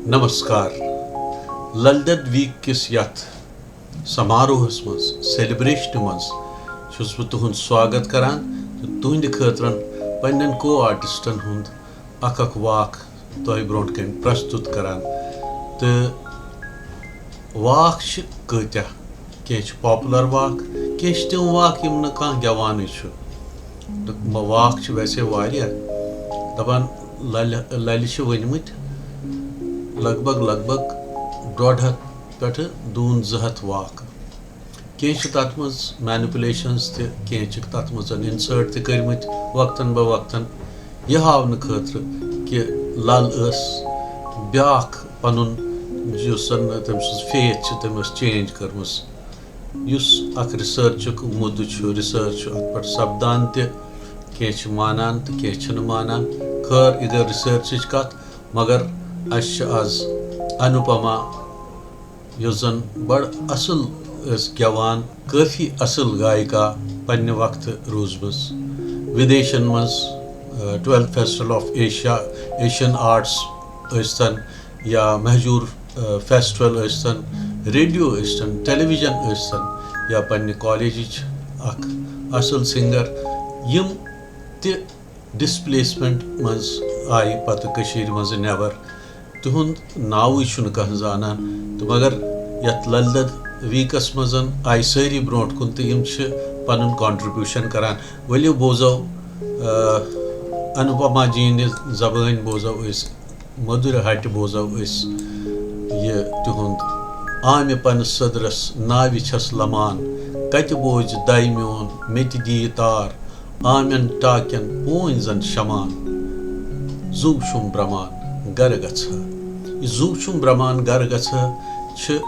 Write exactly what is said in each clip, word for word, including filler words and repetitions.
نمسکار۔ لل دٮ۪د ویک کِس یتھ سماروہس منٛز، سیلیبریشنہِ منٛز چھُس بہٕ تُہُنٛد سواگت کران تہٕ تُہنٛدِ خٲطرٕ پننٮ۪ن کو آرٹسٹن ہُنٛد اکھ اکھ واکھ تۄہہِ برونٛٹھ کنہِ پرستُت کران۔ تہٕ واکھ چھِ کۭتیاہ؟ کینٛہہ چھِ پاپولر واکھ، کینٛہہ چھِ تِم واکھ یِم نہٕ کانٛہہ گٮ۪وانٕے چھُ۔ تہٕ مہ-، واکھ چھِ ویسے واریاہ۔ دَپان لَلہِ، لَلہِ چھِ ؤنۍمٕتۍ لگ بگ، لگ بگ ڈۄڈ ہَتھ پٮ۪ٹھٕ دوٗن زٕ ہَتھ واکھ۔ کینٛہہ چھِ تَتھ منٛز مینیپولیشنز تہِ، کینٛہہ چھِکھ تَتھ منٛز اِنسٲرٹ تہِ کٔرمٕتۍ وقتاً بہ وقتاً، یہِ ہاونہٕ خٲطرٕ کہِ لَل ٲس بیٛاکھ پَنُن، یُس زَن تٔمۍ سٕنٛز فیتھ چھِ، تٔمۍ ٲس چینج کٔرمٕژ۔ یُس اکھ ریسرچُک مُدٕ چھُ، ریسرچ چھُ اتھ پٮ۪ٹھ سپدان تہِ، کینٛہہ چھِ مانان تہٕ کینٛہہ چھِنہٕ مانان۔ خٲر، یہِ گٔے ریسرچٕچ کتھ، مگر اسہِ چھِ از انوپما، یۄس زن بڑٕ اصل ٲس گٮ۪وان، کٲفی اصل گایکا پننہِ وقتہٕ روٗزمٕژ، ودیشن منٛز، twelfth festival of Asia, Asian arts ٲسۍتن، یا مہجور، آ، فیسٹیول ٲسۍتن، ریڈیو ٲسۍتن، ٹیلی ویژن ٲسۍتن، یا پننہِ کالجٕچ اکھ اصل سنگر، یِم تہِ ڈسپلیسمنٹ منٛز آیہِ پتہٕ کٔشیٖرِ منٛزٕ نٮ۪بر۔ تِہُنٛد ناوٕے چھُنہٕ کانٛہہ زانان، تہٕ مگر یتھ لل دٮ۪د ویکس منٛز آیہِ سٲری برونٛٹھ کُن تہٕ یِم چھِ پنُن کانٹریبیوشن کران۔ ؤلِو بوزو، آ، انوپما جی ہٕنٛدِ زبٲنۍ بوزو أسۍ۔ مٔدٕرِ ہٹہِ بوزو أسۍ یہِ تِہُنٛد۔ آمہِ پنہٕ سٔدرس ناوِ چھَس لمان، کتہِ بوزِ دَے میون، مےٚ تہِ دِیہِ تار۔ آمٮ۪ن ٹاکٮ۪ن پوٗنۍ زن شمان، زُو چھُم برمان گرٕ گژھٕ ہا۔ یہِ زُو چھُم برمان گرٕ گژھٕ ہا چھِ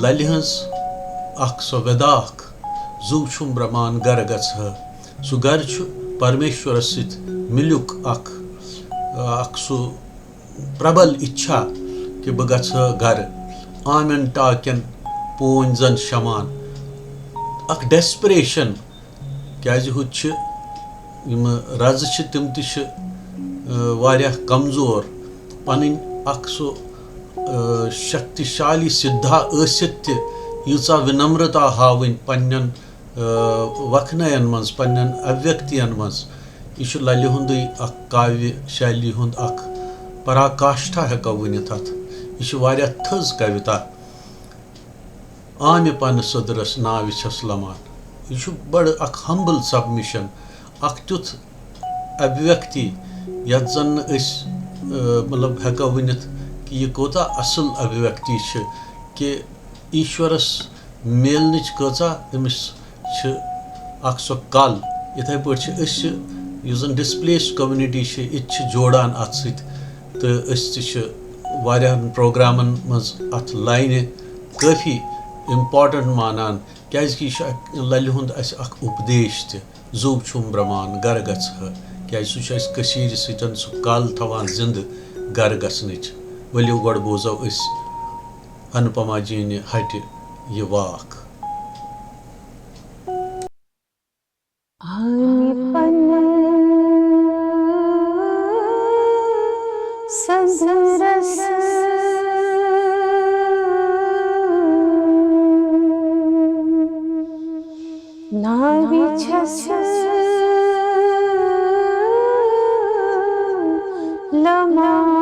للہِ ہٕنٛز اکھ سۄ وِدا اکھ، زُو چھُم برمان گرٕ گژھٕ ہا۔ سُہ گرٕ چھُ پرمیشورس سۭتۍ مِلیُک اکھ، اکھ سُہ پربل اِچھا کہِ بہٕ گژھٕ گرٕ۔ آمٮ۪ن ٹاکٮ۪ن پوٗنۍ زن شمان۔ اکھ ڈیسپریشن، کیازِ ہُتہِ چھِ یِم رزٕ چھِ، تِم تہِ چھِ، آ، واریاہ کمزور۔ پنٕنۍ اکھ سُہ، آ، شکتیشالی سدھا ٲسِتھ تہِ ییٖژاہ وِنمرتا ہاوٕنۍ پننٮ۪ن، آ، وکھنین منٛز، پننٮ۪ن ابویکتین منٛز، یہِ چھُ للہِ ہُنٛدُے اکھ کاویہ شیلی ہُنٛد اکھ پراکاشٹھا ہٮ۪کو ؤنِتھ اتھ۔ یہِ چھِ واریاہ تھٔز کویتا۔ آمہِ پنہٕ سٔدرس ناوِ چھَس لمان۔ یہِ چھُ بڑٕ اکھ ہمبل سبمشن، اکھ تیُتھ ابویکتی یتھ زن نہٕ أسۍ، آ، مطلب ہٮ۪کو ؤنِتھ کہِ یہِ کوٗتاہ اصل ابویکتی چھِ کہِ ایشورس میلنٕچ کۭژاہ أمِس چھِ اکھ سۄ کل۔ یِتھے پٲٹھۍ چھِ أسۍ، یُس زن ڈسپلیسڈ کمیونٹی چھِ، یہِ تہِ چھِ جوڑان اتھ سۭتۍ، تہٕ أسۍ تہِ چھِ واریاہن پروگرامن منٛز اتھ لاینہِ کٲفی امپورٹنٹ مانان، کیازِ کہِ یہِ چھُ اکھ للہِ ہُنٛد اسہِ اکھ اُپدیش تہِ۔ زُو چھُم برمان گرٕ گژھٕ ہا، کیازِ سُہ چھُ اسہِ کٔشیٖرِ سۭتۍ سُہ کل تھاوان زندٕ گرٕ گژھنٕچ۔ ؤلِو گۄڈٕ بوزو أسۍ انوپما جینہِ ہٹہِ یہِ واکھ۔ آمہِ پنہٕ سٔدرس ناوِ چھَس لمان۔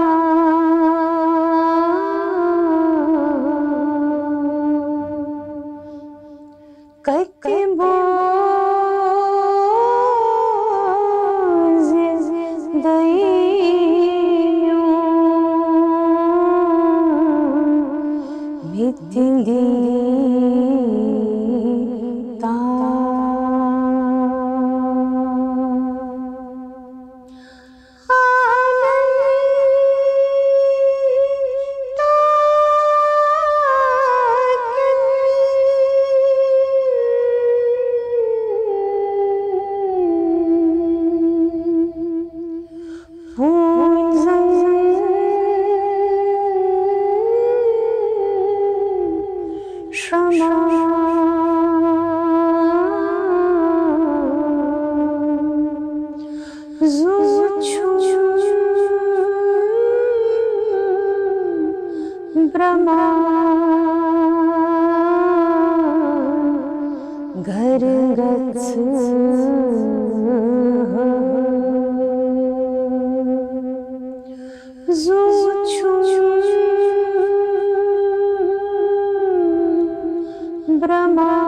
کتہِ بوزِ دٔیمیون، مےٚ تہِ دِیہِ تار۔ برٛہما گھر گژھ۔ زُو چھُ برٛہما